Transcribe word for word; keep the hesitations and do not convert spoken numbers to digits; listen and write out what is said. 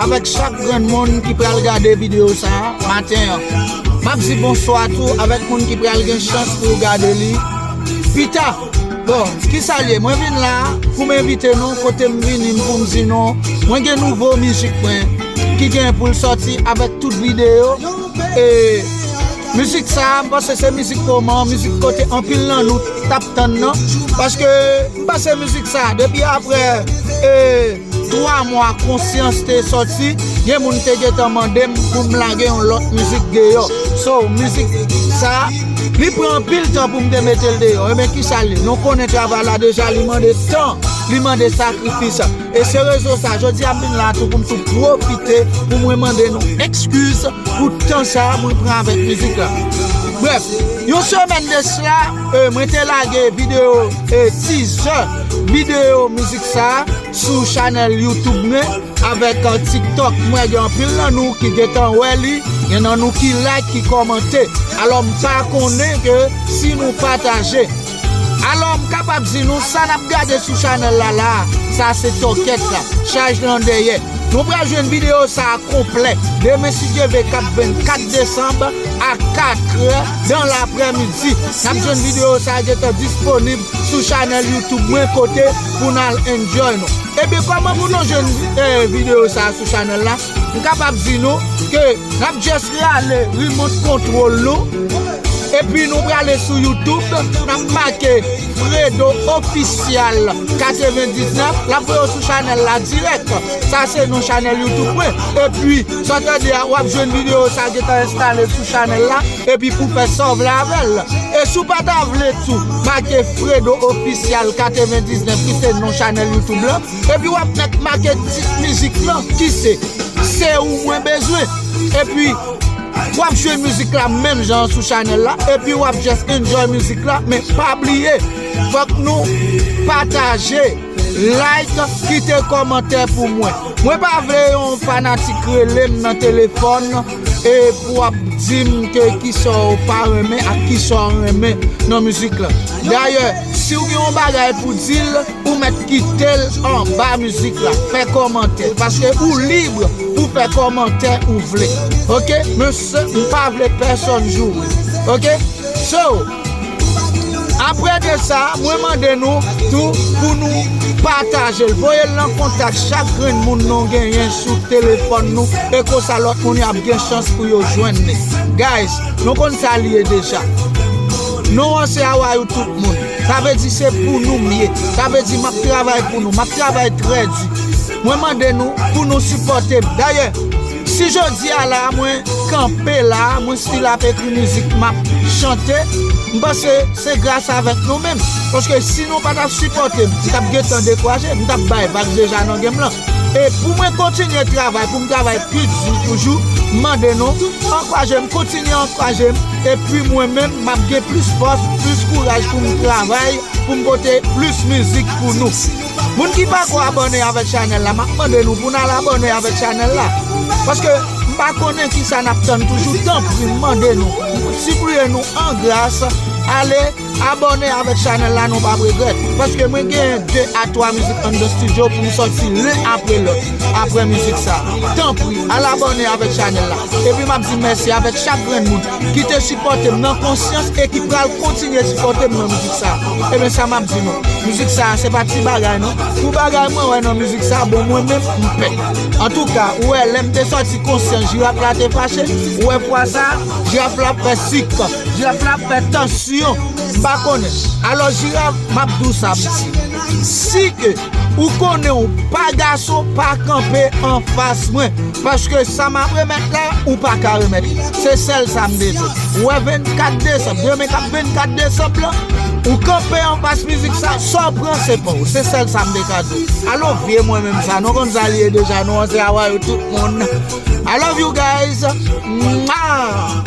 avèk chak grenn moun ki pral gade videyo sa a maten an. M ap di bonswa tou avèk moun ki pral gen chans pou yo gade li pita. Bon, kisa l ye? Mwen vin la pou m envite nou kote m vini pou m di nou, mwen gen nouvo mizik mwen ki gen pou l sòti avèk tout videyo. E mizik sa a, m panse se mizik moman, mizik kote anpil nan nou t ap tann nan. Paske m panse mizik sa a, depi apre e twa mwa Konsyans te sòti, gen moun te gentan mande m pou m lage yon lòt mizik deyò. So, mizik sa a, li pran anpil tan pou m te mete l deyò. Ebyen, kisa l ye? Nou konnen travay la deja, li mande tan, li mande sakrifis. E se rezon sa, jodi a m vin la tou pou m tou pwofite pou mwen mande nou ekskiz pou tan sa a mwen pran avèk mizik la. Brèf, yon semèn de sila, e, mwen te lage videyo, e, teaser videyo mizik sa a sou chanèl YouTube mwen avèk, e, TikTok mwen. Gen anpil nan nou ki gentan wè li, gen nan nou ki like, ki kòmante. Alò, m pa konnen ke si nou pataje. Alò, m kapab di nou, sa n ap gade sou chanèl la la a, sa se tòkèt la, chaj lan dèyè. Nou pral jwenn videyo sa a konplè demen, si Dye vle, k ap vennkat desanm a katrè dan laprèmidi. N ap jwenn videyo sa a gentan disponib sou chanèl YouTube mwen kote pou n al enjoy nou. Ebyen, kòman pou nou jwenn, eh, videyo sa a sou chanèl la? M kapab di nou ke n ap just rale remote control nou, epi nou prale sou YouTube, n ap make Fredo Official katrevendiznèf, l ap voye w sou chanèl la dirèk. Sa se non chanèl YouTube mwen. Epi, sa w tande a, w ap jwenn videyo sa gentan enstale sou chanèl la, epi pou fè sa w vle avè l. E si w pa ta vle tou, make Fredo Official katrevendiznèf, ki se non chanèl YouTube lan, epi w ap mèt make tit mizik lan, ki se Se ou mwen bezwen. Epi, w ap jwenn mizik la menm jan an sou chanèl la. Epi, w ap just enjoy mizik la. Men pa bliye, fòk nou pataje, like, kite kòmantè pou mwen. Mwen pa vle yon fanatik rele m nan telefòn e pou w ap di m ke kisa w pa renmen ak kisa w renmen nan mizik la. Dayè, si w gen yon bagay pou di l, ou mèt kite l anba mizik la. Fè kòmantè. Paske ou lib pou fè kòmantè ou vle. Oke? Men se, m pa vle pèsonn joure. Oke? So, apre de sa, mwen mande nou tou pou nou pataje l. Voye l nan kontak chak grenn moun nou genyen sou telefòn nou. E konsa lòt moun yo ap gen chans pou yo jwenn li. Guys, nou konn sa l ye deja. Non an se Awayou tout moun. Sa vle di se pou nou m ye. Sa vle di m ap travay pou nou. M ap travay trè di. Mwen mande nou pou nou sipòte m. Dayè, si jodi a la a mwen kanpe la a, mwen still ap ekri mizik m ap chante, m panse se gras avèk nou menm. Paske si nou pa t ap sipòte m, m t ap gentan dekouraje, m t ap bay vag deja nan game lan. E pou mwen kontinye travay, pou m travay pi di toujou, m mande nou, ankouraje m, kontinye ankouraje m, epi mwen menm, m ap gen plis fòs, plis kouraj pou m travay, pou m pote plis mizik pou nou. Moun ki pako abòne avèk chanèl la, m ap mande nou pou n al abòne avèk chanèl la. Paske m pa konnen kisa n ap tann toujou, tanpri, m mande nou, sipliye nou an gras, ale abòne avèk chanèl la, nou p ap regrèt. Paske mwen gen de a twa mizik anndan estidyo pou m sòti len apre lòt, apre mizik sa. Tanpri, al abòne avèk chanèl la. Epi m ap di mèsi avèk chak grenn moun ki te sipòte m nan konsyans e ki pral kontinye sipòte m nan mizik sa. Ebyen, sa m ap di nou, mizik sa, se pa ti bagay non. Pou bagay mwen wè nan mizik sa, bon, mwen menm, m pè. Antouka, ou wè, lè m te sòti konsyans, jiraf la te fache, ou wè fwa sa, jiraf la ap fè sik, jiraf la ap fè tansyon. M pa konnen. Alò, jiraf, m ap di w sa, piti. Si ke ou konnen w pa gason, pa kanpe anfas mwen. Paske sa m ap remèt la, ou pa ka remèt li. Se sèl sa m bezwen. Ou wè vennkat desanm, demen k ap vennkat desanm lan, ou kanpe anfas mizik sa, sa w pran se pa w. Se sèl sa m te ka di w. Alò, vye mwen menm sa, nou konn sa l ye deja, nou an se Awayou tout moun. I love you guys. Mwah!